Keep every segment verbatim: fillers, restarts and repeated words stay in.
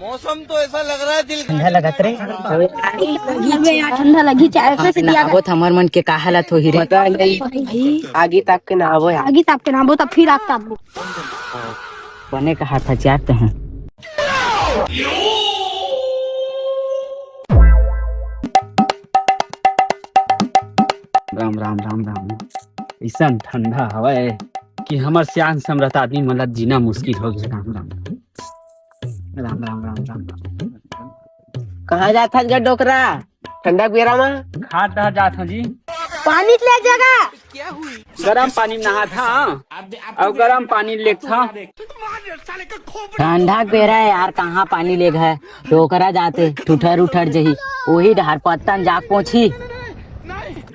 मौसम तो ऐसा लग रहा है, दिल ठंडा लगत रे। अबे यार, ठंडा लगी, चाय कैसे दिया? नहावत हमर मन के का हालत होही रे? पता नहीं। भाई, आगी ताप के नहावो यार। आगी ताप के नहावो, तब फिर आग तापबो। बने कहा था यार तैं। राम राम राम राम। ऐसन ठंडा हवय कि हमर सियान समरथ आदमी मन ला जीना मुश्किल हो गया। राम राम। राम राम राम राम राम। कहाँ जात हस गा डोकरा? ठंडा के बेरा मा? घाट डहर जात हँव जी। पानी ले जगह। गरम पानी में नहात हँव अउ गरम पानी लेत हँव। ठंडा के बेरा हे यार, कहाँ पानी लेगही? डोकरा जाथे, ठुठर उठर जही, ओही डहर पत्ता में जाके पोंछही।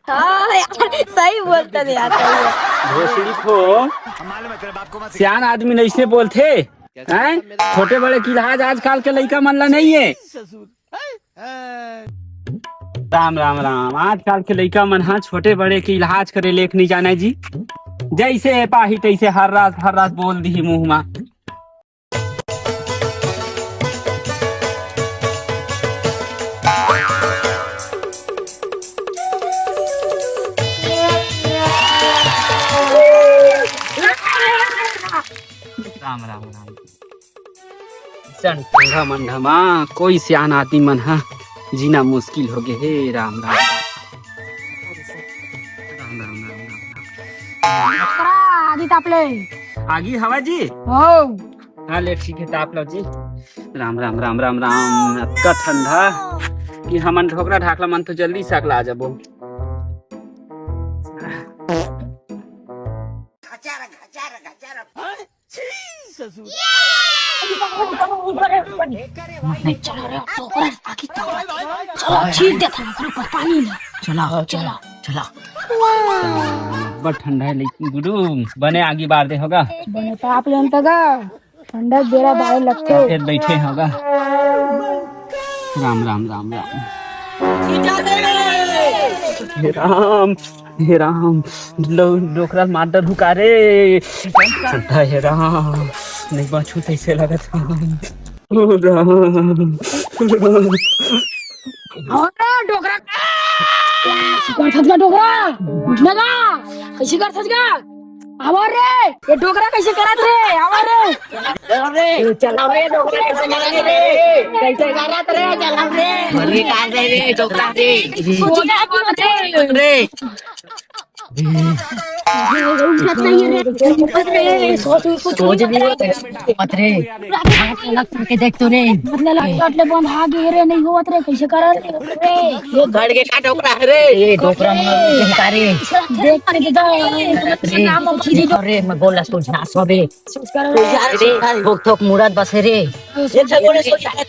हाँ यार, सही बोलत हे यार, सही बोलत हे। भोसड़ी खो, सियान आदमी नइसे बोलथे, हैं? छोटे बड़े के लिहाज आजकल के लइका मन ला नइ हे। राम राम राम। आजकल के लइका मन ह छोटे बड़े के इलाज करे लेख नइ जानय जी। जइसे पाही तइसे हर रात हर रात बोल दिही मुंह मा। राम राम राम। अइसन ठंडा मंडा मा कोई सियान आदमी मन ह जीना मुश्किल होगे हे। राम राम। राम राम राम राम राम। ओकरा आगी ताप ले। आगी हवा जी? हो। हाँ ले ठीक हे, ताप लो जी। राम राम राम राम राम। अतका ठंडा कि हमन ढोकरा ढाकला मन तो जल्दी से अगला जाबो। नहीं, चला रे, डोकरा आगी ताप। चला, छीट देथन ओकरे ऊपर पानी ला। चला, चला, चला। बड़ ठंडा हे लेकिन गुडू, बने आगी बार दे होगा। बने ताप लेन तगा, ठंडा बेरा बारे लगथे। फिर बैठे होगा। राम राम राम राम। हे राम, हे राम, लो, डोकरा मार डरहूँ का रे। हे राम, नहीं बाँचहूँ तइसे लगत हे। ओ राम। अरे डोकरा, कइसे करथस गा डोकरा? उठ ना गा, कइसे करथस गा? आवा रे, ये डोकरा कइसे करत रे? आवा रे। अरे, चला रे, डोकरा कइसे करत रे? कइसे करत रे? चला रे। मरने का दे रे, डोकरा रे। रे। उठत नहीं रे। उठत नहीं रे। सोच नहीं होत रे। मत रे। हाथ अलग करके देख तो रे। मतलब लट लट ले बंद हागे रे, नहीं होत रे, कइसे करत रे? ये गड़ के का डोकरा हे रे? ये डोकरा मन के का रे? देख के दे। अरे, मैं गोला सोझा सो रे। अरे, ठोक ठोक मुड़त बसे रे। ये ठगोरे सोझा रे।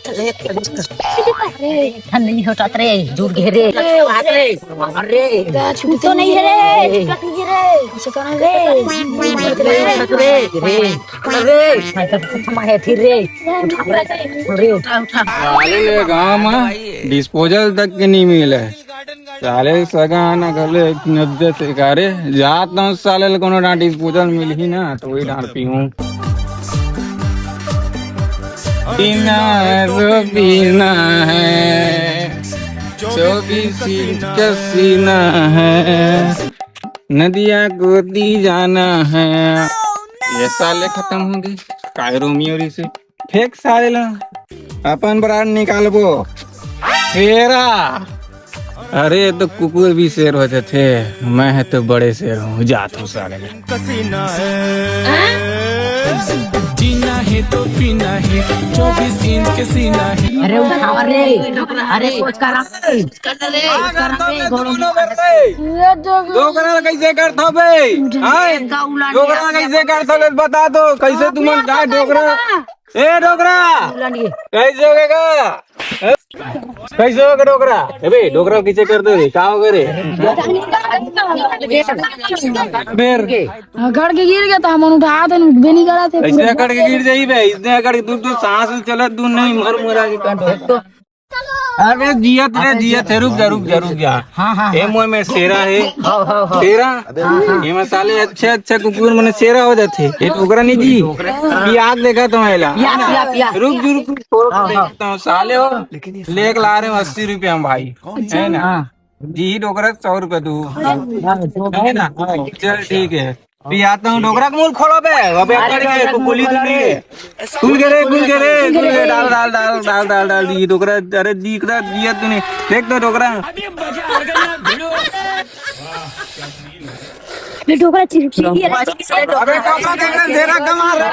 अरे, ठंड नहीं होता रे, दूर घेरे। अरे, अरे, अरे। छूट तो नहीं है रे, छूट नहीं है रे। कइसे करत रे? अरे, अरे, अरे, अरे, अरे, अरे, उठा, उठा। साले ले गाँव में डिस्पोजल तक के नहीं मिले। साले सगा ना घले नब्बे से कारे जात हूँ साले ले कोनो ना डिस्पोजल मिलही ना तो वही डाल पीहूँ। पीना है तो पीना है, चौबीस इंच का सीना है। नदिया गोदी जाना है। ये साले खतम होगे। काय रोमियो री से फेंक साले ला। अपन ब्रांड निकालबो। शेरा। अरे, ये तो कुकुर भी शेर हो जाथे। मैं है तो बड़े शेर हूँ, जात हूँ साले ला। जीना है तो पीना है, चौबीस इंच के सीना है। अरे उठावा रे, अरे सोच कर रहा है। कर ले, कर ले, गोड़ों में। ये देख। डोकरा कइसे करथो बे? हाय? डोकरा कइसे करथो बे? बता तो, कइसे तुमन काय डोकरा? ए डोकरा, कइसे होगे गा? कइसे होगे डोकरा? ए बे, डोकरा कइसे करथो रे? का होगे रे? फिर गड़ के गिर गया था, हमन उठात हन, उठबे नहीं करत हे। अइसे अकड़ के गिर जाही बे, अइसे अकड़ के तू तो सांस चलत तू नहीं, मर मुरा के का डोकरा। अबे जियत रे, जियत हे, रुक जा, रुक जा, रुक जा। हाँ, हाँ, ए हाँ। मोर में शेरा हे। हाँ, हाँ, हाँ। शेरा? हाँ, हाँ। ये में साले अच्छा, अच्छा कुकुर मन शेरा हो जाथे। ये डोकरा नहीं जी। पिया के देखा तो एला। पिया, पिया, पिया। रुक, रुक, रुक, हाँ, हाँ। देखता हूँ, साले हो। लेके ला रहे हो अस्सी रुपया में भाई। है ना? हाँ। जी डोकरा सौ रुपया दू। हाँ, है ना? हाँ, चल ठीक है। पियाता हूँ, डोकरा के मुंह खोलो बे। अबे अरे, अकड़ के डोकरा के मुंह कुकुली खोलो दुनी रे। है। खुल के रे, खुल के रे, खुल के। डाल, डाल, डाल, डाल, डाल, डाल, ये डोकरा, अरे डोकरा दिया तूने। देख तो डोकरा। ये डोकरा चिपचिपी है। अबे डोकरा देख रहा, तेरा कमाल है।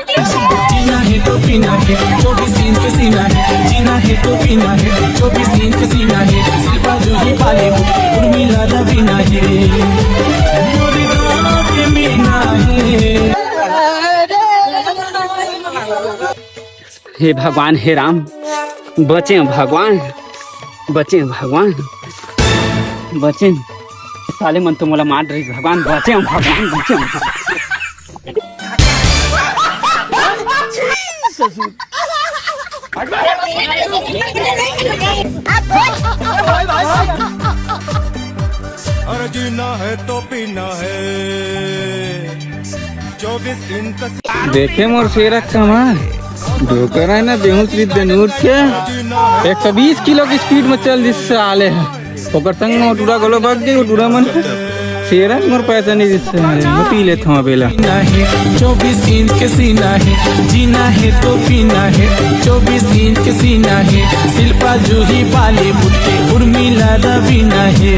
जीना है तो पीना है, चौबीस इंच सीना है। जीना है तो पीना है, चौबीस इंच सीना है। शिल्पा जूही बॉलीवुड की उर्मिला रवीना है। मोरे गाँव के मीना है। हे भगवान, हे राम, बचे भगवान, बचे भगवान, बचे। साले मन तो मोला मार रही भगवान, बचे भगवान, बचे। अरे जीना है तो पीना है, चौबीस इंच। देखे मोर शेरा कमाल, डोकरा है ना, बेहोश रिद्ध नूर के एक सौ बीस किलो की स्पीड में चल दिस साले। ओकर संग में टूरा घलो भाग दे, टूरा मन। शेरा मोर पैसा नहीं दिस साले, मैं पी लेता हूँ अबेला। नहीं, चौबीस इंच के सीना है, जीना है तो पीना है। चौबीस इंच के सीना है, शिल्पा जूही बॉलीवुड के उर्मिला रवीना है।